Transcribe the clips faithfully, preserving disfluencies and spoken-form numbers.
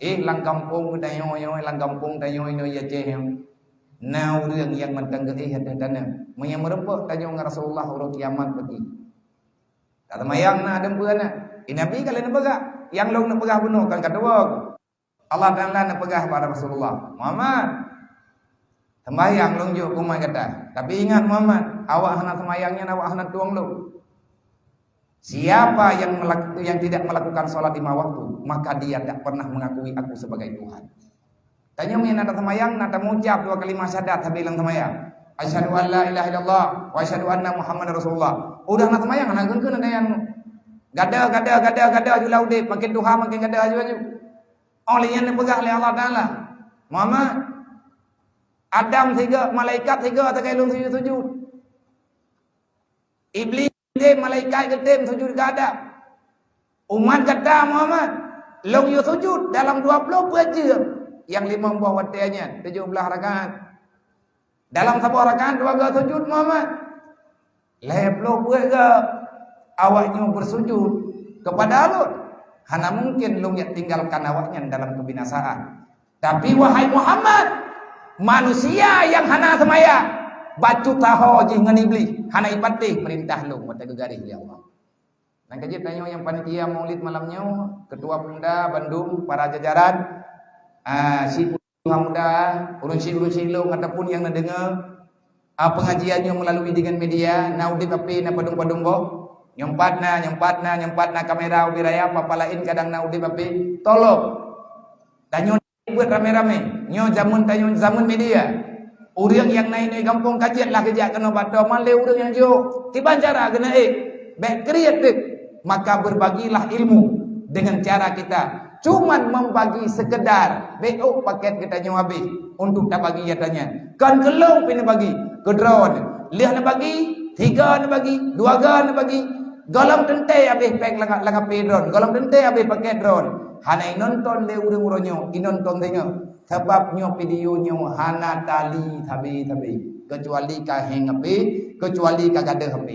Eh, lam gampông geutanyoe nyoe, lam gampông tanyoe nyoe, Aceh nyoe, na ureuëng nyang mantong geuéh ateueh tanoh. Meunyoe meurumpok tanyoe ngon Rasulullah, uroe kiamat bagi. Ka seumayang na, dum peue na. Eh, Nabi ka lheueh neupeugah, nyang lôn neupeugah bunoe kan ka tuwoe. Allah Taala neupeugah bak Rasulullah, "Muhammad, seumayang lôn jok keu umat gata. Tapi ingat Muhammad, awak hana seumayang nyan awak hana tueng lôn. Siapa yang melak-, yang tidak melakukan salat lima waktu, maka dia tak pernah mengakui aku sebagai Tuhan." Tanyoe meunyoe na taseumayang, na tamucab dua kalimah syahadat sabe lam seumayang. "Asyhadu an la ilaha illallah wa asyhadu anna Muhammadar Rasulullah." Udah na seumayang, hana geukheun-kheun ada nyang gada, gada, gada, gada, aju lam udeb, makin tuha makin gada aju-aju. Óh lheueh nyan neupeugah lé Allah Taala, "Muhammad, Adam sigoe, malaikat sigoe tagai lôn sujud-sujud. Iblih geutem, malaikat geutem sujud keu Adam. Umat gata Muhammad, lôn yue sujud dalam dua ploh peuet jeuem, nyang limong boh watée nyan, tujoh blaih rakaat. Dalam saboh rakaat dua goe sujud Muhammad. Lhée ploh peuet goe awaknyoe beusujud keupada lôn. Hana mungken lôn jak tinggalkan awaknyan dalam keubinasaan. Tapi wahai Muhammad, manusia nyang hana seumayang, bacut taho jih ngon Iblih, hana ipatéh peurintah lôn watée geugaréh lé Allah." Nyang ka jeuet tanyoe nyang panitia maulid malam nyoe, ketua pemuda bandum, para jajaran, ah, si pemuda, ureuëng si-, ureuëng silong ataupun nyang neudeungoe, ah, pengajian nyoe melalui dengan media, na udeb ape, na padum-padum boh. Nyoe pat na, nyoe pat na, nyoe pat na kamera ubé raya, papa laén kadang na udeb ape. Tolong. Tanyoe buet ramé-ramé. Nyoe zaman tanyoe zaman media. Ureuëng nyang na inan gampông ka jeuet lah geujak keunoe bak droe, man lé ureuëng nyang jok. Kiban cara keuneuk ék? Bék kriet deuh. Maka berbagilah ilmu dengan cara kita cuman membagi sekedar, bék ôk paket geutanyoe habéh untuk tabagi gata nyan. Kon keu lôn pih neubagi, keu droe. Lheueh neubagi, tiga neubagi, dua ga neubagi. Gohlom teuntée habéh péng lam, lam HP droe, gohlom teuntée habéh paket droe. Hana inonton lé ureuëng uroe nyoe, inonton singoh. Sabab nyoe video nyoe hana tali sabe-sabe, keucuali ka héng HP, keucuali ka gadôh HP.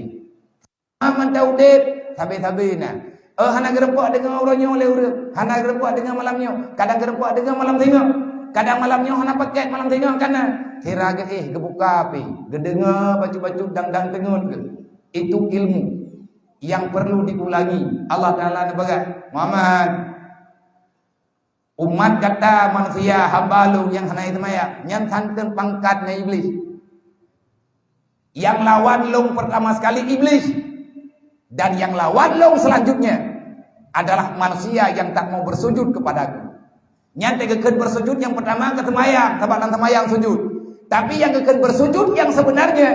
Mantong udeb sabe-sabe na. Eh, hana geurumpok deungoe uroe nyoe lé ureuëng, hana geurumpok deungoe malam nyoe, kadang geurumpok deungoe malam singoh. Kadang malam nyoe hana paket, malam singoh ka na. Sira geuéh geubuka HP, geudeungoe bacut-bacut dang-dang teungeut geuh. Itu ilmu yang perlu diulangi. Allah Taala neupeugah, "Muhammad, umat gata manusia hamba lôn nyang hana seumayang, nyan santeun pangkat ngon Iblih." Yang lawan lôn pertama sekali Iblih, dan yang lawan lôn selanjutnya adalah manusia yang tak mau bersujud kepadaku. Nyan teuh geukheun bersujud nyang pertama keu seumayang, sabab lam seumayang sujud. Tapi nyang geukheun bersujud nyang sebenarnya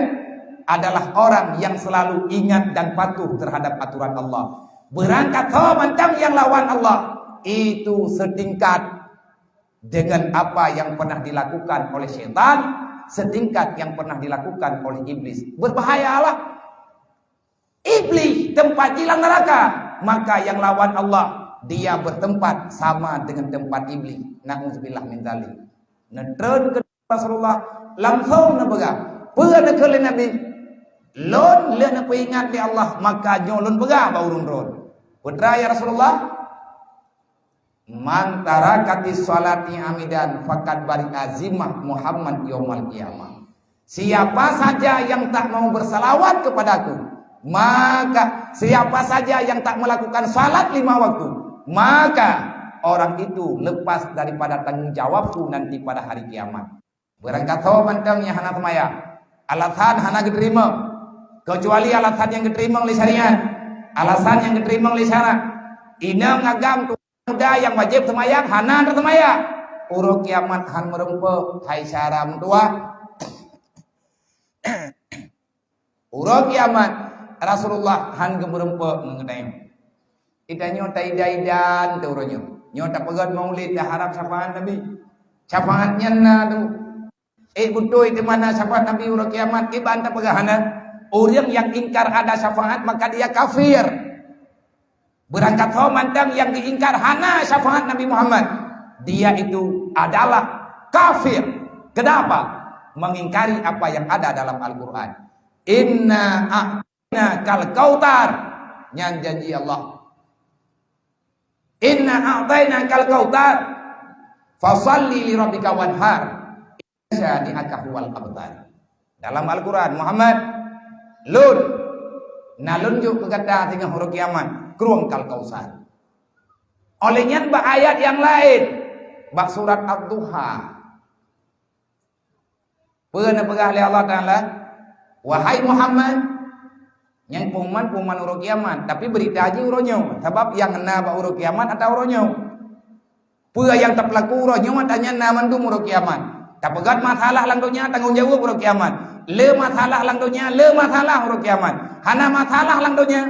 adalah orang yang selalu ingat dan patuh terhadap aturan Allah. Beurangkat ho mantong nyang lawan Allah, itu setingkat dengan apa yang pernah dilakukan oleh syaitan, setingkat yang pernah dilakukan oleh iblis. Berbahaya lah. Iblis tempat jih lam neraka, maka yang lawan Allah, dia bertempat sama dengan tempat iblis. Na'udzubillah min dzalik. Neutreun keu Rasulullah, langsung neupeugah, peue neukheun lé Nabi? Lôn lheueh neupeuingat lé Allah, maka nyoe lôn peugah bak ureuëng droe. Peue teuma ya Rasulullah? "Man tarakatis sholati amidan faqad bari'a zimmah Muhammad yaumal qiyamah." Siapa saja yang tak mau bersalawat kepadaku, maka siapa saja yang tak melakukan salat lima waktu, maka orang itu lepas daripada tanggung jawabku nanti pada hari kiamat. Beurangkat ho mantong nyang hana seumayang, alasan hana geuteurimong, keucuali alasan nyang geuteurimong lé syariat, alasan nyang geuteurimong lé syarak. Inong agam muda nyang wajéb seumayang hana teuseumayang. Uroe kiamat han meurumpok, hai syara meutuwah. Uroe kiamat Rasulullah han geumeurumpok ngon geutanyoe. Geutanyoe taida-idan teuh uroe nyoe. Nyoe tapeugét maulid taharab syafaat Nabi. Syafaat nyan na teuh. Eh, beutôi di mana syafaat Nabi uroe kiamat? Kiban tapeugah hana. Ureuëng nyang ingkar ada syafaat maka dia kafir. Beurangkat ho mantong nyang geuingkar hana syafaat Nabi Muhammad, dia itu adalah kafir. Kenapa? Mengingkari apa yang ada dalam Al-Quran. "Inna a'tainakal kautsar." Nyan janji Allah. "Inna a'tainakal kautsar." Fashalli li rabbika wanhar. Syani'aka huwal abtar. Dalam Al-Quran, Muhammad, lôn, na lôn jok keu gata singoh uroe kiamat, krueng Al-Kausar. Óh lheueh nyan bak ayat nyang laén, bak surat Ad-Duha. Peue neupeugah lé Allah Taala? Wahai Muhammad, nyang pengumuman, pengumuman uroe kiamat, tapi beurita jih uroe nyoe, sabab nyang na bak uroe kiamat ata uroe nyoe. Peue nyang tapeulaku uroe nyoe, ata nyan na mandum uroe kiamat. Tapeugét masalah lam donya, tanggong jaweueb uroe kiamat. Le masalah lam donya, le masalah uroe kiamat. Hana masalah lam donya,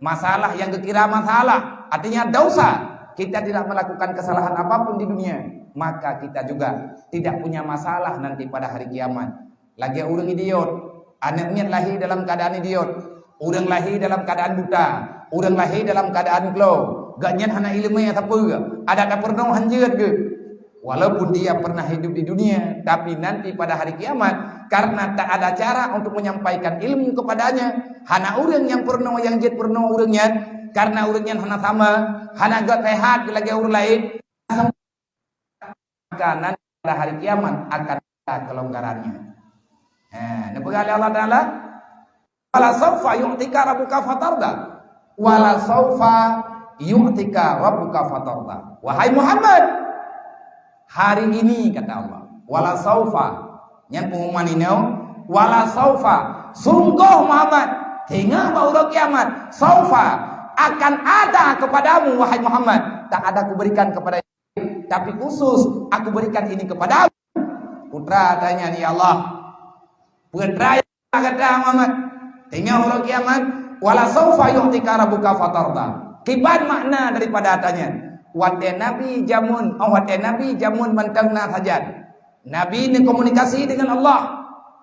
masalah nyang geukira masalah, artinya dosa. Kita tidak melakukan kesalahan apapun di dunia, maka kita juga tidak punya masalah nanti pada hari kiamat. Lagée ureuëng idiot, aneuëk miet lahé dalam keuadaan idiot, ureuëng lahé dalam keuadaan buta, ureuëng lahé dalam keuadaan klo, gobnyan hana iéleumé sapeue, adat tapeurunoe hanjeuet geuh. Walaupun dia pernah hidup di dunia, tapi nanti pada hari kiamat, karena tak ada cara untuk menyampaikan ilmu kepadanya, hana ureuëng nyang peurunoe nyang jeuet peurunoe ureuëng nyan, karena ureuëng nyan hana sama, hana gét sehat lagée ureuëng laén, maka nanti pada hari kiamat akan ada kelonggarannya. Ha, neupeugah lé Allah Taala, "Wala saufa yu'tika rabbuka fatarda." "Wala saufa yu'tika rabbuka fatarda." Wahai Muhammad, hari ini, kata Allah, "wala saufa," nyan pengumuman inoe, "wala saufa," sunggoh Muhammad, singoh bak uroe kiamat, "saufa," akan ada kepadamu, wahai Muhammad, tak ada kuberikan kepada tapi khusus aku berikan ini kepadamu. Putra tanya, "Ya Allah, putra nyang gata Muhammad, singoh uroe kiamat, wala saufa yu'tika rabbuka fatarda." Kiban makna daripada ata nyan? Watée Nabi jameun, oh, watée Nabi jameun mantong na sajan, Nabi neukomunikasi dengan Allah,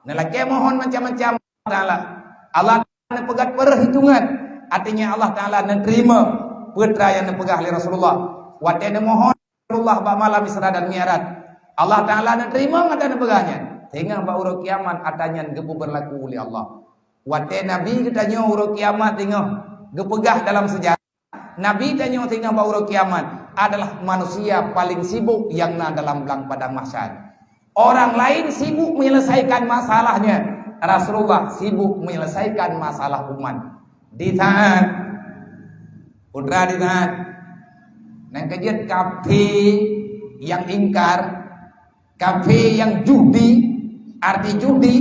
neulakée mohon macam-macam. Taala. Allah Taala neupeugét peureuhitungan, artinya Allah Taala neuterima peue nyang neupeugah lé Rasulullah. Watée neumohon Rasulullah bak malam Isra dan Mi'raj, Allah Taala neuterima nyang neupeugah nyan. Singoh bak uroe kiamat ata nyan geupeubeurlaku lé Allah. Watée Nabi geutanyoe uroe kiamat singoh geupeugah dalam seujarah, Nabi tanyoe singoh bak uroe kiamat adalah manusia paling sibuk nyang na dalam blang padang mahsyar. Orang lain sibuk menyelesaikan masalahnya, Rasulullah sibuk menyelesaikan masalah umat. Di saat, putra, di saat nyang keujeuet kafé nyang ingkar, kafé nyang juhdi, arti juhdi,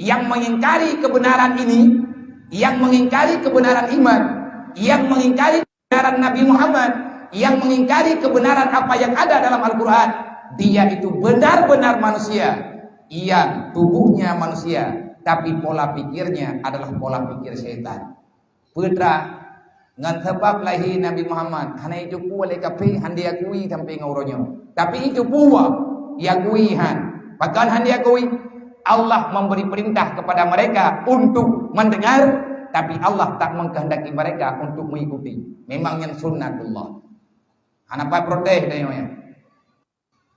yang mengingkari kebenaran ini, yang mengingkari kebenaran iman, yang mengingkari kebenaran Nabi Muhammad, yang mengingkari kebenaran apa yang ada dalam Al-Quran, dia itu benar-benar manusia yang tubuhnya manusia, tapi pola pikirnya adalah pola pikir setan. Putra, ngon sabab lahé Nabi Muhammad, hana jiteupeue lé kafé, han diakui sampai ngon uroe nyoe. Tapi jiteupeue, diakui han. Pakon han diakui? Allah memberi perintah kepada mereka untuk mendengar, tapi Allah tak mengkehendaki mereka untuk mengikuti. Memang nyan sunnatullah. Hana pat protes tanyoe nyan.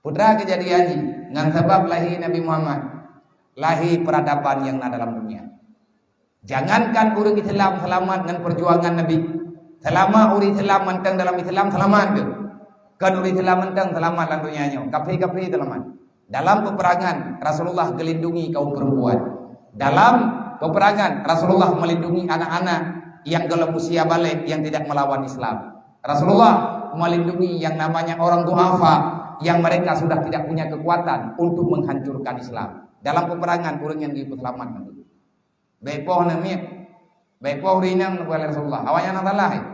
Putra, keujadian jih ngon sabab lahé Nabi Muhammad, lahé peuradaban nyang na dalam dunia. Jangankan ureuëng Islam seulamat ngon peujuangan Nabi, seulama ureuëng Islam mantong dalam Islam seulamat geuh. Kon ureuëng Islam mantong seulamat lam dunia nyoe, kafé-kafé seulamat. Dalam peperangan, Rasulullah geulindungi kaum perempuan. Dalam peperangan, Rasulullah melindungi anak-anak yang dalam usia baligh yang tidak melawan Islam. Rasulullah melindungi yang namanya orang duafa yang mereka sudah tidak punya kekuatan untuk menghancurkan Islam. Dalam peperangan, ureuëng nyang geupeuseulamat. Bék poh aneuk miet, bék poh ureuëng inong, neupeugah lé Rasulullah. Awaknyan na salah, eh.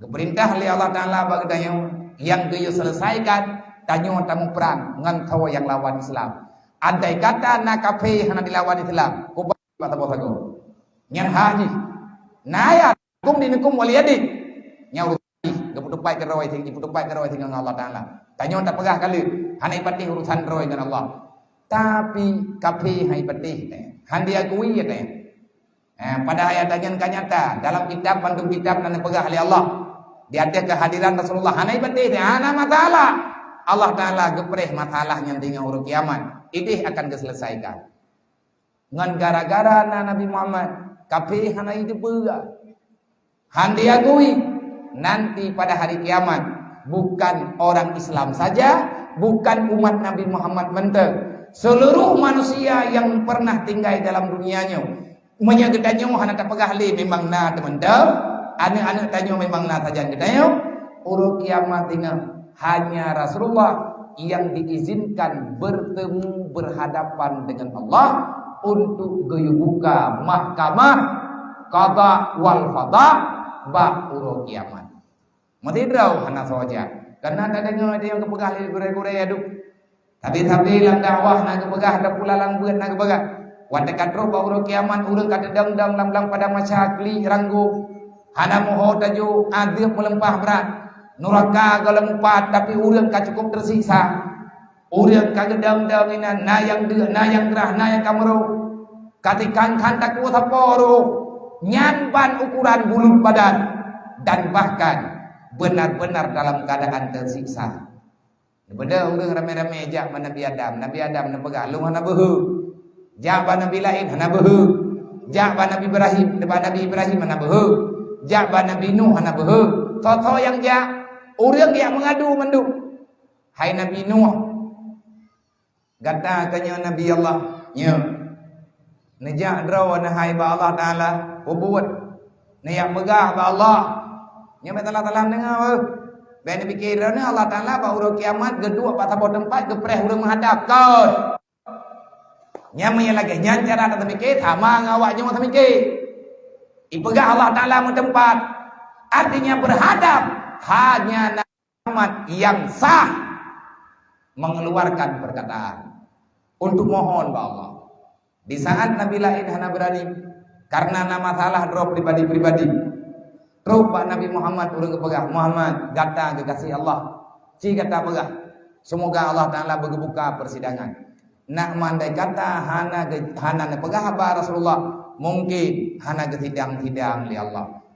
Geupeurintah lé Allah Taala bak geutanyoe, nyang geuyue selesaikan, tanyoe tamuprang ngon soe nyang lawan Islam. Andai kata na kafé hana dilawan Islam, kuba bak saboh-saboh. Nyan hak jih. Na ya, hukum dinukum waliyadin. Nyan urusan jih, geupeutupat keudroe, geupeutupat keudroe singoh ngon Allah Taala. Tanyoe tapeugah ka lheueh, hana ipatéh urusan droe ngon Allah. Tapi kafé hai patéh, han diakui, ya, teh. Eh, padahai ata nyan ka nyata. Dalam kitab, bandum kitab na neupeugah lé Allah. Di ateueh keuhadiran Rasulullah, hana ipatéh, teh, hana masalah. Allah Taala geupreh masalah nyan singoh uroe kiamat. Idéh akan geuselesaikan. Ngon gara-gara na Nabi Muhammad, kafé hana jiteupeue. Han diakui, nanti pada hari kiamat, bukan orang Islam saja, Bukan umat Nabi Muhammad mantong. Seluruh manusia yang pernah tinggai dalam dunia nyoe. Meunyoe geutanyoe hana tapeugah lé, memang na teumantong. Aneuk-aneuk tanyoe memang na sajan geutanyoe. Uroe kiamat ingat, hanya Rasulullah yang diizinkan bertemu berhadapan dengan Allah untuk geuyue buka mahkamah qada wal qada bak uroe kiamat. Meusidroe hana soe jak. Kana tadeungoe ada nyang geupeugah lé gurée-gurée, aduh. Tapi-tapi lam dakwah na geupeugah, lam pula lam beuet na geupeugah. Watée ka trok bak uroe kiamat, ureuëng ka teudong-dong lam, lam padang mahsyar, klik ranggob. Hana meuho tajok, adeueb meuleumpah brat. Nuraka gohlom pat, tapi ureuëng ka cukup teusiksa. Ureuëng ka geudong-dong inan, na nyang deuk, na nyang grah, na nyang ka meurôh. Ka tikang khan takue sapo roh, nyan ban ukuran bulut badan, dan bahkan benar-benar dalam keadaan teusiksa. Beudôh ureuëng ramé-ramé jak bak Nabi Adam. Nabi Adam neupeugah, "Lôn hana beuhe." Jak bak nabi laén, hana beuhe. Jak bak Nabi Ibrahim, bak Nabi Ibrahim hana beuhe. Jak bak Nabi Nuh hana beuhe. Soe-soe nyang jak, ureuëng jak meungadu mandum. Hai Nabi Nuh, gata ka nyoe Nabi Allah, nyoe. Neujak droe neuhai bak Allah Taala, peubuet. Neujak peugah bak Allah. Nyoe bèk salah-salah neudeungoe, beuh. Bèk neupike droeneuh Allah Taala bak uroe kiamat geuduek bak saboh teumpat geupreh ureuëng meuhadab. Kon! Nyan meunyoe lagèe nyan cara tatamike, sama ngon awak nyoe tatamike. Ipeugah Allah Taala meuteumpat. Artinya berhadap hanya na Muhammad yang sah mengeluarkan perkataan untuk mohon bak Allah. Di saat nabi laén hana beurani karena na masalah droe pribadi-pribadi, trok bak Nabi Muhammad ureuëng geupeugah, "Muhammad, gata geugaséh Allah. Ci gata peugah, seumoga Allah Taala beugeubuka persidangan." Nak mandai kata hana ge-, hana neupeugah haba Rasulullah, mungkin hana geusidang-sidang lé Allah.